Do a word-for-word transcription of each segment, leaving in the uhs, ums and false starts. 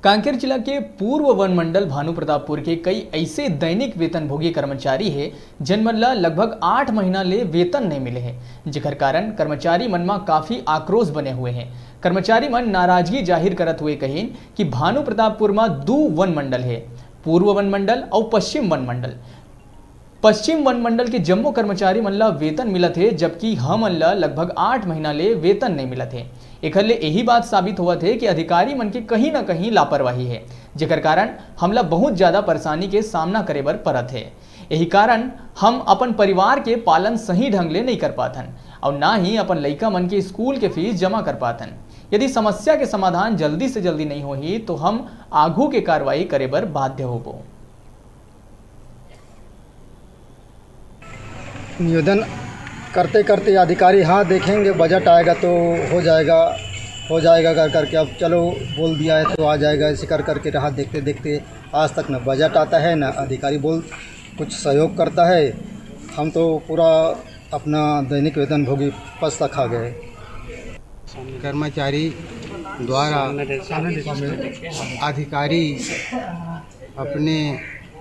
कांकेर जिला के पूर्व वन मंडल भानु प्रतापपुर के कई ऐसे दैनिक वेतनभोगी कर्मचारी हे, जेन मन ल लगभग आठ महीना ले वेतन नइ मिले हे, जेकर कारण कर्मचारी मन म काफी आक्रोश बने हुए हे। कर्मचारी मन नाराजगी जाहिर करत हुए कहिन कि भानु प्रतापपुर म दू वन मंडल हे, पूर्व वन मंडल अउ पश्चिम वन मंडल। पश्चिम वन मंडल के जम्मो कर्मचारी मन ल वेतन मिलत हे, जबकि हमन ल लगभग आठ महीना ले वेतन नइ मिलत हे। एखर ले यही बात साबित होवत हे कि अधिकारी मन के कहीं न कहीं लापरवाही हे, जेकर कारण हमला बहुत ज्यादा परेशानी के सामना करे बर परत हे। यही कारण हम अपन परिवार के पालन सही ढंग ले नइ कर पाथन अउ ना ही अपन लइका मन के स्कूल के फीस जमा कर पाथन। यदि समस्या के समाधान जल्दी से जल्दी नइ होही, तो हम आघू के कार्रवाई करे बर बाध्य होबो। निवेदन करते करते अधिकारी, "हाँ, देखेंगे, बजट आएगा तो हो जाएगा, हो जाएगा," कर करके, "अब चलो, बोल दिया है तो आ जाएगा," ऐसे कर करके रहा। देखते देखते आज तक न बजट आता है, न अधिकारी बोल कुछ सहयोग करता है। हम तो पूरा अपना दैनिक वेतन भोगी पछता खा गए। कर्मचारी द्वारा अधिकारी अपने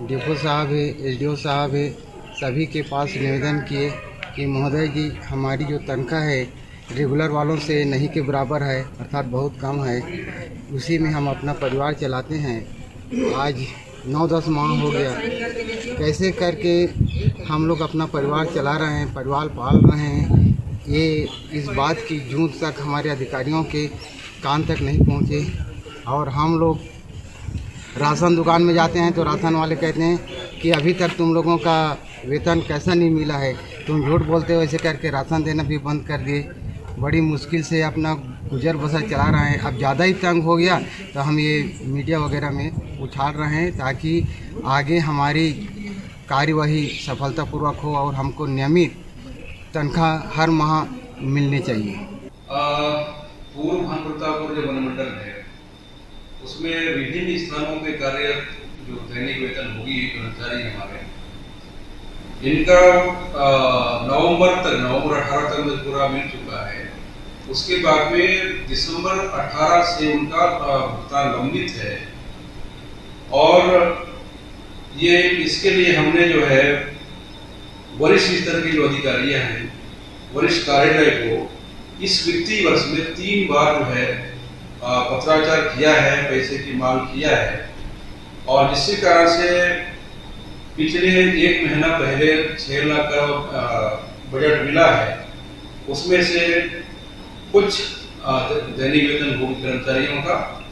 डीएफओ साहब है, एसडीओ साहब है, सभी के पास निवेदन किए कि महोदय जी, हमारी जो तनख्वाह है रेगुलर वालों से नहीं के बराबर है, अर्थात बहुत कम है, उसी में हम अपना परिवार चलाते हैं। आज नौ दस माह हो गया, कैसे करके हम लोग अपना परिवार चला रहे हैं, परिवार पाल रहे हैं। ये इस बात की जूं तक हमारे अधिकारियों के कान तक नहीं पहुँचे। और हम लोग राशन दुकान में जाते हैं तो राशन वाले कहते हैं कि अभी तक तुम लोगों का वेतन कैसा नहीं मिला है, तुम झूठ बोलते हो, ऐसे करके राशन देना भी बंद कर दिए। बड़ी मुश्किल से अपना गुजर बसर चला रहे हैं। अब ज़्यादा ही तंग हो गया तो हम ये मीडिया वगैरह में उछाल रहे हैं, ताकि आगे हमारी कार्यवाही सफलतापूर्वक हो और हमको नियमित तनख्वाह हर माह मिलनी चाहिए। अ, पूर्व भानु प्रतापपुर जो वनमंडल है, उसमें विभिन्न स्थानों पे कार्यरत जो दैनिक वेतनभोगी कर्मचारी हमारे, इनका, अ, नवंबर तक, नवंबर अठारह तक में पूरा मिल चुका है। उसके बाद में दिसंबर अठारह से उनका, अ, भुगतान लंबित है। और ये, इसके लिए हमने जो है वरिष्ठ स्तर के जो अधिकारियां हैं, वरिष्ठ कार्यालय को इस वित्तीय वर्ष में तीन बार जो है, अ, पत्राचार किया है, पैसे की मांग किया है, और जिसके कारण से पिछले एक महीना पहले छह लाख का, अ, बजट मिला है, उसमें से कुछ, अ, द-, दैनिक वेतन भोगी कर्मचारियों का,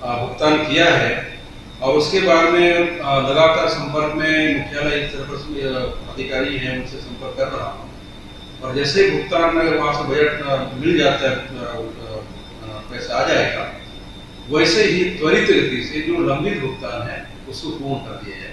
अ, भुगतान किया है और उसके बाद में, अ, लगातार संपर्क में मुख्यालय स्तर पर, अ, अधिकारी हैं, उनसे संपर्क कर रहा हूँ और जैसे ही भुगतान में वहाँ से बजट, अ, मिल जाता है, अ, अ, अ, पैसा आ जाएगा, वैसे ही त्वरित गति से जो लंबित भुगतान है उसको पूर्ण कर दिया जाएगा।